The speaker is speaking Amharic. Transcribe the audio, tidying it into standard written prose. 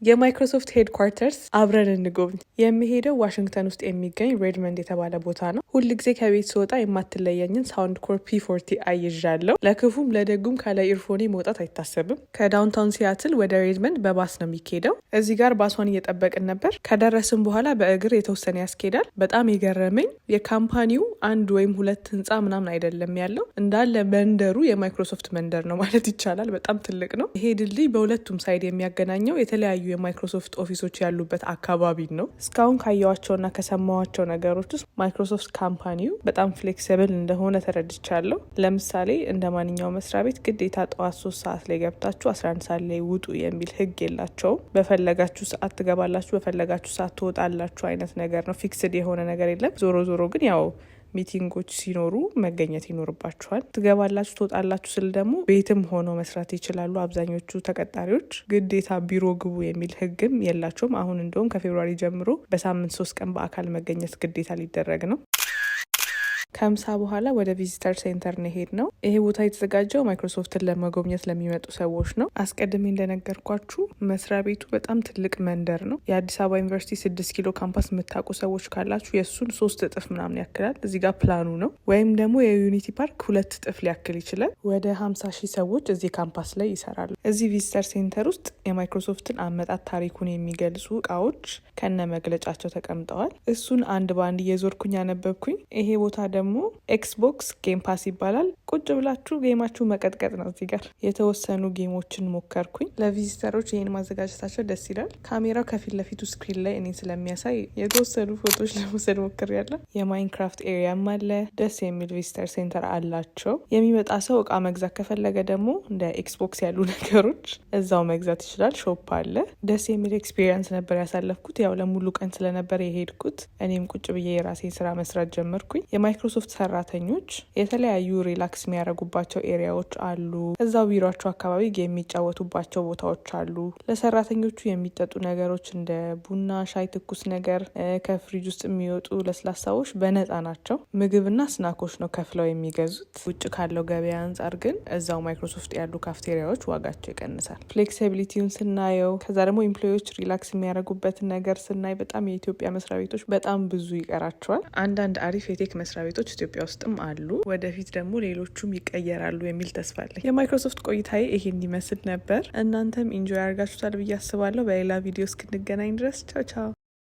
የማይክሮሶፍት headquarters አብረን እንጎብኝ። የምሄደው ዋሽንግተን ውስጥ የሚገኝ ሬድመንድ የተባለ ቦታ ነው። ሁል ጊዜ ከቤት ስወጣ የማትለየኝን Soundcore P40i ይዣለሁ። ለክፉም ለደጉም ካለ earphone ኤ መውጣት አይታሰብም። ከ downtown ሲያትል ወደ ሬድመንድ በባስ ነው የሚኬደው። እዚህ ጋር ባሷን እየጠበቅን ነበር። ከደረስን በኋላ በእግር የተወሰነ ያስኬዳል። በጣም የገረመኝ የ company ው አንድ ወይም ሁለት ህንፃ ምናምን አይደለም ያለው፣ እንዳለ መንደሩ የማይክሮሶፍት መንደር ነው ማለት ይቻላል። በጣም ትልቅ ነው። ይሄ ድልድይ በሁለቱም side የሚያገናኘው የተለያዩ የማይክሮሶፍት office ኦች ያሉበት አካባቢ ነው። እስካሁን ካየኋቸውና ከሰማኋቸው ነገሮች ውስጥ ማይክሮሶፍት company ው በጣም flexible እንደሆነ ተረድቻለሁ። ለምሳሌ እንደ ማንኛውም መስሪያ ቤት ግዴታ ጠዋት 3 ሰዓት ላይ ገብታችሁ 11 ሰዓት ላይ ውጡ የሚል ህግ የላቸውም። በፈለጋችሁ ሰዓት ትገባላችሁ፣ በፈለጋችሁ ሰዓት ትወጣላችሁ አይነት ነገር ነው። Fixed የሆነ ነገር የለም። ዞሮ ዞሮ ግን ያው meeting ኦች ሲኖሩ መገኘት ይኖርባችኋል። ትገባላችሁ፣ ትወጣላችሁ ስል ደግሞ ቤትም ሆነው መስራት ይችላሉ። አብዛኞቹ ተቀጣሪዎች ግዴታ ቢሮ ግቡ የሚል ህግም የላቸውም። አሁን እንደውም ከ February ጀምሮ በሳምንት 3 ቀን በአካል መገኘት ግዴታ ሊደረግ ነው። ከምሳ በኋላ ወደ visitor center ነው የሄድነው። ይሄ ቦታ የተዘጋጀው ማይክሮሶፍትን ለመጎብኘት ለሚመጡ ሰዎች ነው። አስቀድሜ እንደነገርኳችሁ መስሪያ ቤቱ በጣም ትልቅ መንደር ነው። የአዲስ አበባ ዩኒቨርሲቲ 6 ኪሎ ካምፓስ የምታውቁ ሰዎች ካላችሁ የእሱን 3 እጥፍ ምናምን ያክላል። እዚህ ጋር ፕላኑ ነው። ወይም ደግሞ የዩኒቲ ፓርክ 2 እጥፍ ሊያክል ይችላል። ወደ 50,000 ሰዎች እዚህ ካምፓስ ላይ ይሰራሉ። እዚህ visitor center ውስጥ የማይክሮሶፍትን አመጣጥ ታሪኩን የሚገልጹ እቃዎች ከነ መግለጫቸው ተቀምጠዋል። እሱን አንድ በአንድ እየዞርኩኝ አነበብኩኝ። ይሄ ቦታ ደግሞ Xbox Game Pass ይባላል። ቁጭ ብላችሁ game ኣችሁ መቀጥቀጥ ነው። እዚህ ጋር የተወሰኑ game ኦችን ሞከርኩኝ። ለ visitor ኦች ይህን ማዘጋጀታቸው ደስ ይላል። ካሜራው ከፊት ለፊቱ screen ላይ እኔን ስለሚያሳይ የተወሰኑ ፎቶዎች ለመውሰድ ሞክሬያለሁ። የ Minecraft area ም አለ። ደስ የሚል visitor center አላቸው። የሚመጣ ሰው እቃ መግዛት ከፈለገ ደግሞ እንደ Xbox ያሉ ነገሮች እዛው መግዛት ይችላል። Shop አለ። ደስ የሚል experience ነበር ያሳለፍኩት። ያው ለሙሉ ቀን ስለነበር የሄድኩት እኔም ቁጭ ብዬ የራሴን ስራ መስራት ጀመርኩኝ። የማይክሮሶፍት ሰራተኞች የተለያዩ relax የሚያደርጉባቸው area ዎች አሉ። እዛው ቢሯቸው አካባቢ የሚጫወቱባቸው ቦታዎች አሉ። ለሰራተኞቹ የሚጠጡ ነገሮች እንደ ቡና፣ ሻይ፣ ትኩስ ነገር፣ ከፍሪጅ ውስጥ የሚወጡ ለስላሳዎች በነፃ ናቸው። ምግብና snack ኦች ነው ከፍለው የሚገዙት። ውጭ ካለው ገበያ አንጻር ግን እዛው ማይክሮሶፍት ያሉ ካፍቴሪያዎች ዋጋቸው ይቀንሳል። Flexibility ውን ስናየው፣ ከዛ ደግሞ employee ዎች relax የሚያደርጉበትን ነገር ስናይ በጣም የኢትዮጵያ መስሪያ ቤቶች በጣም ብዙ ይቀራቸዋል። አንዳንድ አሪፍ የ tech መስሪያ ቤቶች ኢትዮጵያ ውስጥም አሉ። ወደፊት ደግሞ ሌሎቹም ይቀየራሉ የሚል ተስፋ አለኝ። የማይክሮሶፍት ቆይታዬ ይሄን ይመስል ነበር። እናንተም enjoy አድርጋችሁታል ብዬ አስባለሁ። በሌላ ቪዲዮ እስክንገናኝ ድረስ ቻው ቻው።